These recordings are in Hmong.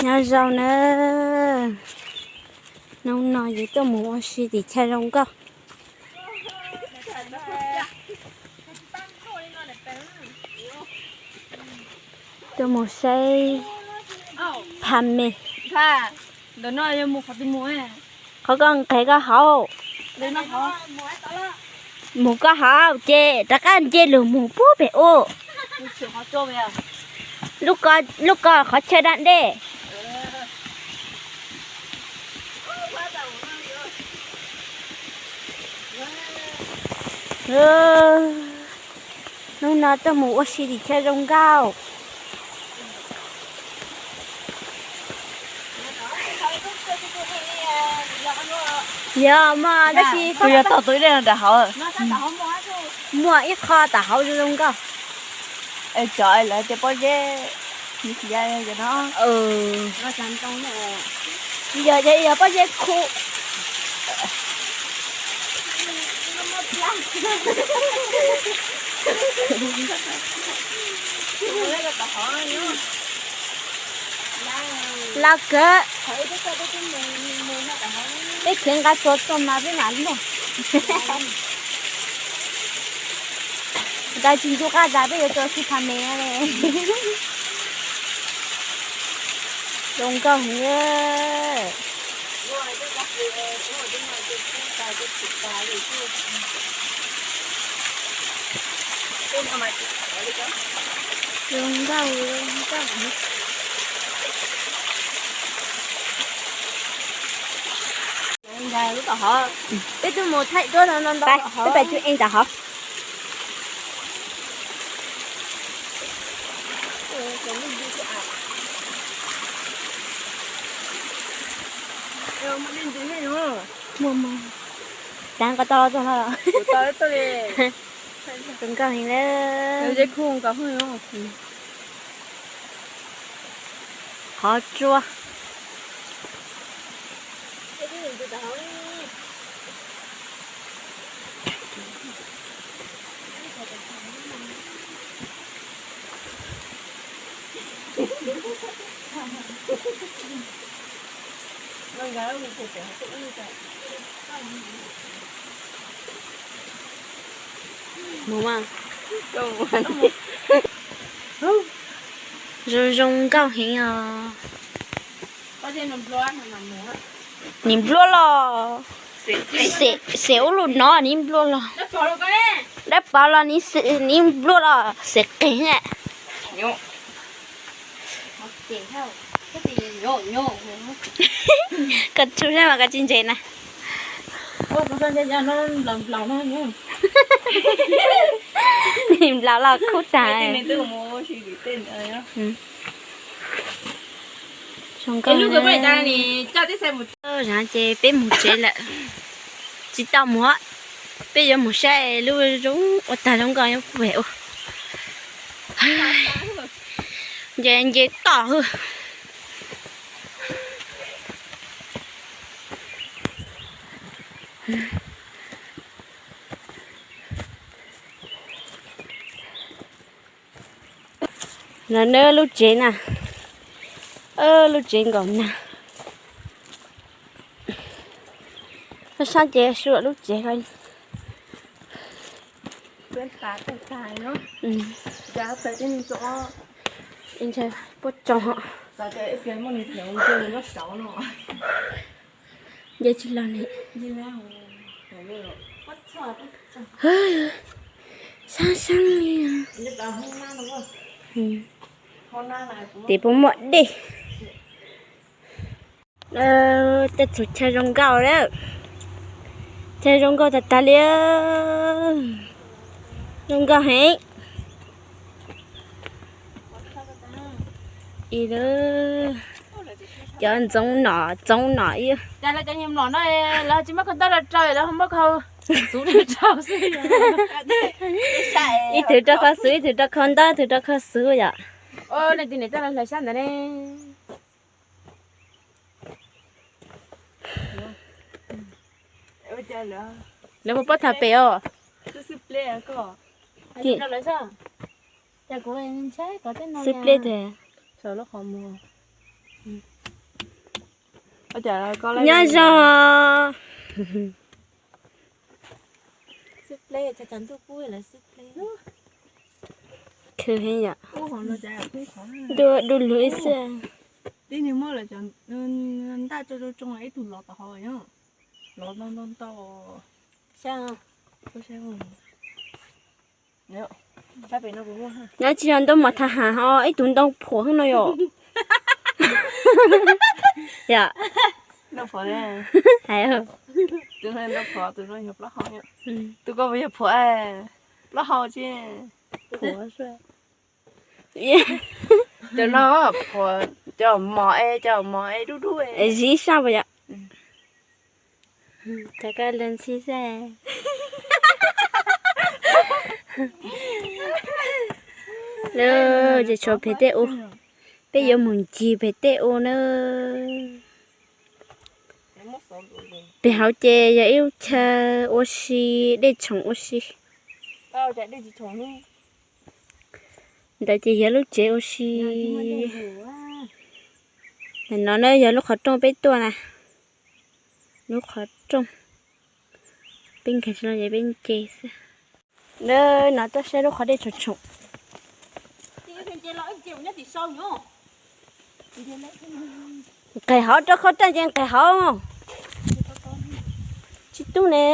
Nyob zoo na, hnub no yuav tuaj mus ua si tim chaw zoo nkauj. Tuaj mus saib phaj me. Qhov koj nqes koj haus, mus koj haus ces rov qab nce lug mus puag pem ub. Lub ko qhov chaw daj dej. Hnub no tuaj mus ua si tim chaw zoo nkauj. Yog mas tab sis kuv yuav tau tus ib daim no nram hauv. Muaj ib qho tom hauv zoo zoo nkauj. Cov lawv tias pob zeb, yog, yog pob zeb khu. Loj kawg. Peb khiav nqa txuas tuaj mas peb mam luaj. Nqa tsis ncu qab tas peb yuav tau si phaj me ne. Zoo nkauj heev. Zoo nkauj, zoo nkauj. Peb twb mus thaij duab no no ntau, peb pais tsuj eej tom hov. Muaj, muaj. Tav nqa tau txog no los? Zoo nkauj heev na. Qhov tsua. Mus mas. Zoo zoo nkauj heev os. Nim npluab los. Xem ub lub no nim npluab los. Dab pov los nim npluab los xem qeeg na. Koj tsuj saib mas koj tsis ntse na. Nplaus los khub tag. Ces peb mus tsev lawm, tsis tau mus, peb yuav mus saib lub zoo ua tag zoo nkauj nyob puag pem ub. Nce nce toj hwj. No na lub tsev na, lub tsev nkaum nag. Koj saib ces suam lub tsev ko. Ntshai puab tsoo. Nce tsis los ne. Sab sab li. Tim puas muaj dej. Tej txhua chaw zoo nkauj lawm. Chaw zoo nkauj tag tag li. Zoo nkauj heev. Cov ntxoov nom txoov nom ib. Lawv tsis muab khaub ntaub rau rau, lawv muab khaub xuv rau xwb. Ib tug rau khaub xuv, ib tug rau khaub ntaub, ib tug rau khaub xuv yom. Leej twg niam coj los hlais sab ntawd ne? Lawv mus pob tham pem os. Xwb pleb tiag. Saum lub qhov muag. Nyob zoo. Khwv heev yom. Dua du lug ib xwb. Tib neeg muab lawv cov ntaj tso tsoo tsoo ib tug lov tom hauv, lov ntau ntau ntau. Nyob tsis yog ntoo mos thab ham ho ib tug ntoo phuam no yom. Yom. Hais, tus no ntoo phuam, tus no yog plaub hau. Tus ko yog phuam, plaub hau tsis phuam. Cov no phuam, cov mos es, cov mos es dub dub es zib sab puas yom. Rov qab los ntxhi xwb. Lawm ces tshuav pem tej ua, peb yuav mus ncig pem tej ua na. Pem hauv ces yog ib lub chaw ua si, dej tshoom ua si. Ntawd ces yog lub tsev ua si. Ntawm no na yog lub qhov rooj peb tuaj na. Lub qhov rooj. Peb nkag tsis los ces peb nce xwb. Lawm no tuaj saib lub qhov dej tshoom tshoom. Nqes hauv rau khau raj nce nqes hauv. Tsis tub ne.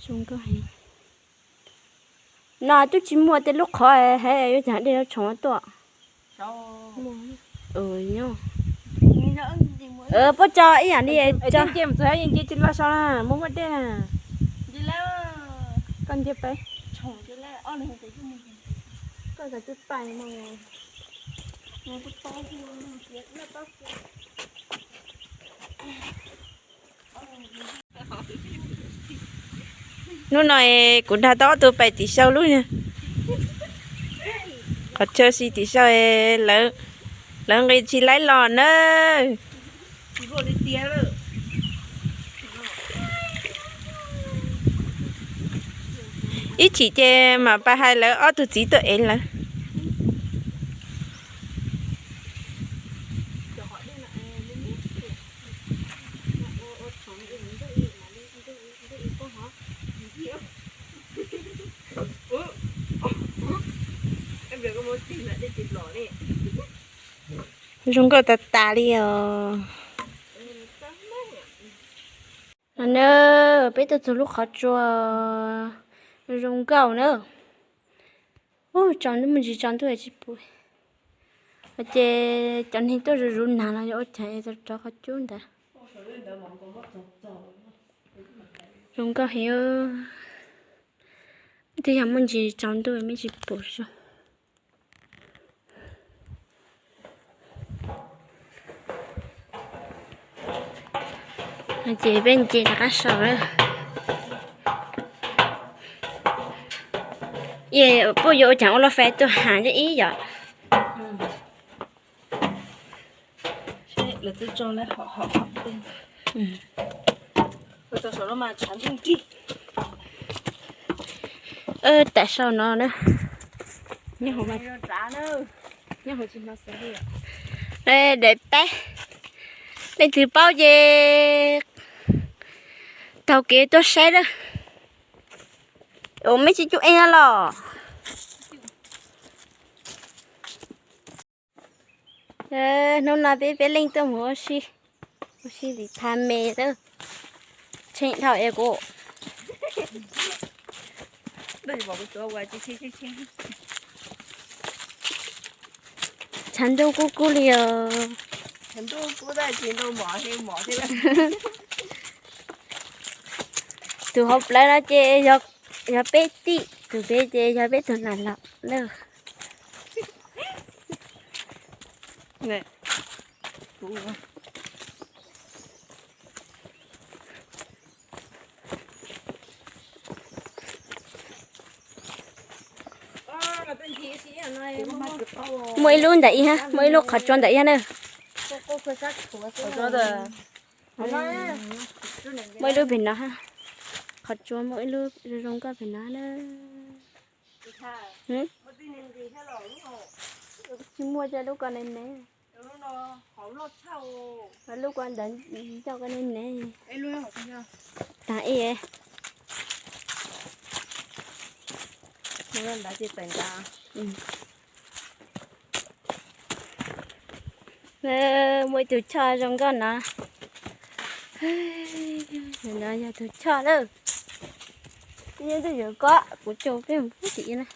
Zoo nkauj heev. No twb tsis muaj tej lub qhov hais yuav cog dej tshoom tuaj. Puab tso ib yam li tso. Nce tsis laj so na, muaj muaj dej na. Koj nce peb. Koj twb pais mus. Hnub no kuv dag tau ob tug pais tim sau lub, qhov chaw si tim sau, lawv nqis tsis laib los na. Ib chim ces mam pais hais lawv ob tug txiv tuaj ev lawv. Zoo nkauj tas tas li os. No na, peb tuaj txog lub qhov tsua zoo nkauj na. Ub, tsaus ntuj me ntsis tsaus ntuj tsis pum. Ces cov neeg tuaj zuv zuv nag los yog ua cas es rov qhov cub ntawd. Zoo nkauj heev. Twb yog me ntsis tsaus ntuj me ntsis pum zoo. Ces peb nce rov qab saum lawm. Puab yuav ua cas ua lub fais tuaj has nyob ib yom. Tam sau no na. Daim peb, leej twg paub ces taug kev tuaj saib lawm. Ua meb tsis cub ev no los. Hnub no peb peb leej tuaj mus ua si, ua si tim Pha Me lawm. Tsheej dhau es kuv. Tshav ntuj kub kub li os. Tus hauv plawv no ces yog peb tij, tus pem ces yog peb tug nam los lawm. Muaj ib lub ntawm ib hab, muaj ib lub qhov tsua ntawm ib hab na. Muaj ib lub pem no hab. Qhov tsua muaj ib lub zoo zoo nkauj pem no na. Tsis muaj, coj lub ko ne ne. Lub ko ntawd coj ko ne ne. Tag ib. Muaj ib tug choj zoo nkauj no. No yog tus choj lawm. Ib ntug yuav ko, kuv tso peb mus pub tim na.